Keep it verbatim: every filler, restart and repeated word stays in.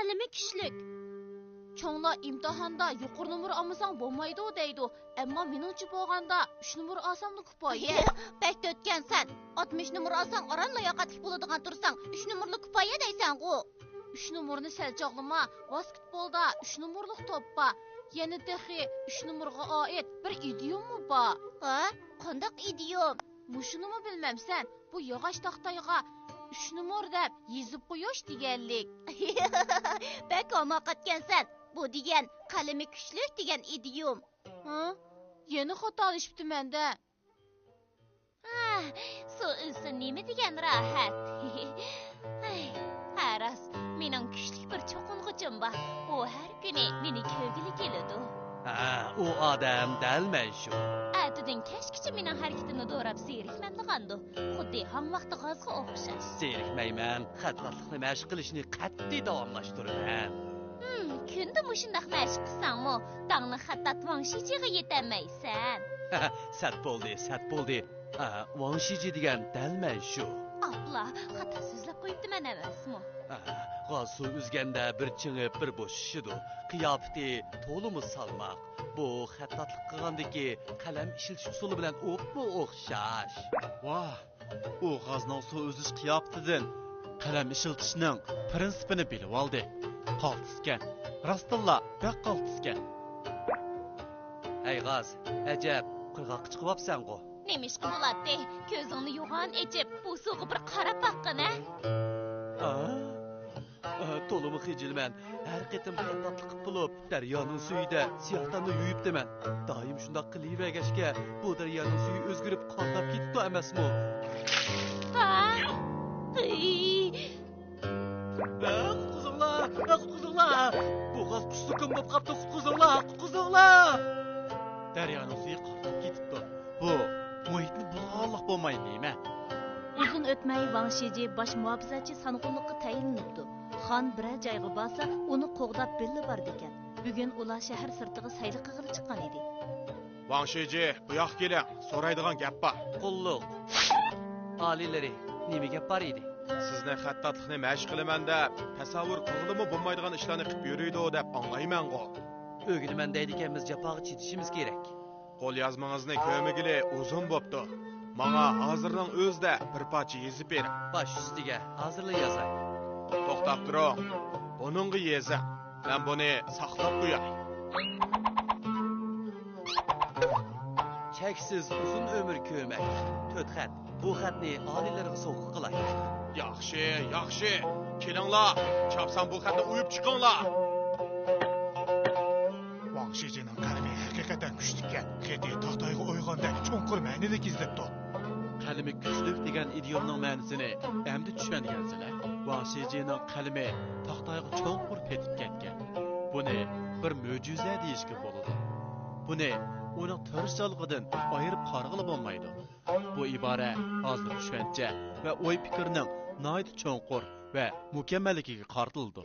قەلىمى كۈچلۈك. چوڭلار ئىمتىھاندا يۇقىرى نومۇر ئالمىساڭ بولمايدۇ دەيدۇ. ئەمما مېنىڭچە بولغاندا ئۈچ نومۇر ئالساملا كۇپايە. بەك تۆتكەنسەن. ئاتمىش نومۇر ئالساڭ ئاران لاياقەتلىك بولىدىغان تۇرساڭ، ئۈچ نومۇرلۇق كۇپايە دەيسەنغۇ. ئۈچ نومۇرنى سەل چاغلىما، ۋاسكېتبولدا ئۈچ نومۇرلۇق توپ بار. يەنە تېخى ئۈچ نومۇرغا ئائىت بىر ئىدىيوممۇ بار. ھە؟ قانداق ئىدىيوم؟ مۇشۇنىمۇ بىلمەمسەن؟ بۇ ياغاچ تاختايغا ئۈچ نومۇر دەپ يېزىپ قويۇش دېگەنلىك. بەك ھاماقەتكەنسەن. بۇ دېگەن قەلىمى كۈچلۈك دېگەن ئىدىيوم. ھە؟ يەنە خاتالىشىپتىمەن-دە. ئاھ، سۇ ئۈزسە نېمە دېگەن راھەت. ھەي، ھە راست، مېنىڭ كۈچلۈك بىر چوقۇنغۇچۇم بار. ئۇ ھەر كۈنى مېنى كۆرگىلى كېلىدۇ. ھە، ئۇ ئادەم دەل مەن شۇ. ئەتىدىن كەچكىچە مېنىڭ ھەرىكىتىمنى دوراپ زېرىكمەمدىغاندۇ؟ خۇددى ھاڭ ۋاقتى غازغا ئوخشاش. زېرىكمەيمەن، خەتتاتلىقنى مەشىق قىلىشنى قەتئىي داۋاملاشتۇرىمەن. ھىم، كۈندە مۇشۇنداق مەشىق قىلساڭمۇ، داڭلىق خەتتات ۋاڭ شىجىغا يېتەلمەيسەن. سەت بولدى، سەت بولدى. ئا، ۋاڭ شىجى دېگەن دەل مەن شۇ. ئاپلا، خاتا سۆزلەپ قويۇپتىمەن ئەمەسمۇ؟ ئا، غاز سۇ ئۈزگەندە بىر چىڭىپ، بىر بوشىشىدۇ. قىياپىتى تولىمۇ سالماق. بۇ خەتتاتلىق قىلغاندىكى قەلەم ئىشلىتىش ئۇسۇلى بىلەن ئوپمۇ ئوخشاش. ۋاھ، ئۇ غازنىڭ سۇ ئۈزۈش قىياپىتىدىن قەلەم ئىشلىتىشنىڭ پىرىنسىپىنى بىلىۋالدى. قالتىسكەن. راستتىنلا بەك قالتىسكەن. ھەي غاز، ئەجەب، قىرغاققا چىقىۋاپسەنغۇ؟ نېمىشقا بولاتتى؟ كۆزۈڭنى يوغان ئېچىپ، بۇ سۇغا بىر قاراپ باققىنە. ئا؟ ئا، تولىمۇ خىجىلمەن. ھەر قېتىم خەتتاتلىق قىلىپ بولۇپ، دەريانىڭ سۈيىدە سىياھتاننى يۇيۇپتىمەن. دائىم شۇنداق قىلىۋەرگەچكە، بۇ دەريانىڭ سۈيى ئۆزگىرىپ قانداپ كېتىپتۇ ئەمەسمۇ؟ ھا؟ ئىي. ئە، قۇتقۇزۇڭلار! ئە، قۇتقۇزۇڭلار! بۇ غاز قۇشزۇكۇم بولۇپ قاپتۇ، قۇتقۇزۇڭلار! قۇتقۇزۇڭلار! دەريانىڭ سۈيى قانداپ كېتىپتۇ. بۇ مۇھىتنى بۇلغىغانلىق بولماي نېمە؟ ئۇزۇن ئۆتمەي ۋاڭ شىجى باش مۇھاپىزەتچى سانغۇنلۇققا تەيىنلىنىپتۇ. خان بىرەر جايغا بارسا، ئۇنى قوغداپ بىللە بارىدىكەن. بۈگۈن ئۇلار شەھەر سىرتىغا سەيلە قىلغىلى چىققان ئىدى. ۋاڭ شىجى، بۇ ياققا كېلىڭ، سورايدىغان گەپ بار. قۇللۇق. ئالىيلىرى، نېمە گەپ بار ئىدى؟ سىزنى خەتتاتلىقنى مەشىق قىلىمەن دەپ، تەسەۋۋۇر قىلغىلىمۇ بولمايدىغان ئىشلارنى قىلىپ يۈرىدۇ دەپ ئاڭلايمەنغۇ. ئۆگىنىمەن دەيدىكەنمىز، جاپاغا چىدىشىمىز كېرەك. قوليازمىڭىزنى كۆرمىگىلى ئۇزۇن بوپتۇ. ماڭا ھازىرنىڭ ئۆزىدە بىر پارچە يېزىپ بېرىڭ. باش ئۈستىگە، ھازىرلا يازاي. توختاپ تۇرۇڭ. بۇنىڭغا يېزىڭ. مەن بۇنى ساقلاپ قوياي. چەكسىز ئۇزۇن ئۆمۈر كۆرمەك. تۆت خەت. بۇ خەتنى ئالىيلىرىغا سوۋغا قىلاي. ياخشى، ياخشى. كېلىڭلار، چاپسان بۇ خەتنى ئويۇپ چىقىڭلار. ۋاڭ شىجىنىڭ قەلىمى ھەقىقەتەن كۈچلۈككەن. خېتى تاختايغا ئويغاندەك چوڭقۇر مەنىلىك يېزىلىپتۇ. قەلىمى كۈچلۈك دېگەن ئىدىيومنىڭ مەنىسىنى ئەمدى چۈشەنگەنسىلەر. ۋاڭ شىجىنىڭ قەلىمى تاختايغا چوڭقۇر پېتىپ كەتكەن. بۇنى بىر مۆجىزە دېيىشكە بولىدۇ. بۇنى ئۇنىڭ تىرىشچانلىقىدىن ئايرىپ قارىغىلى بولمايدۇ. بۇ ئىبارە ھازىر چۈشەنچە ۋە ئوي-پىكىرنىڭ ناھايىتى چوڭقۇر ۋە مۇكەممەللىكىگە قارىتىلىدۇ.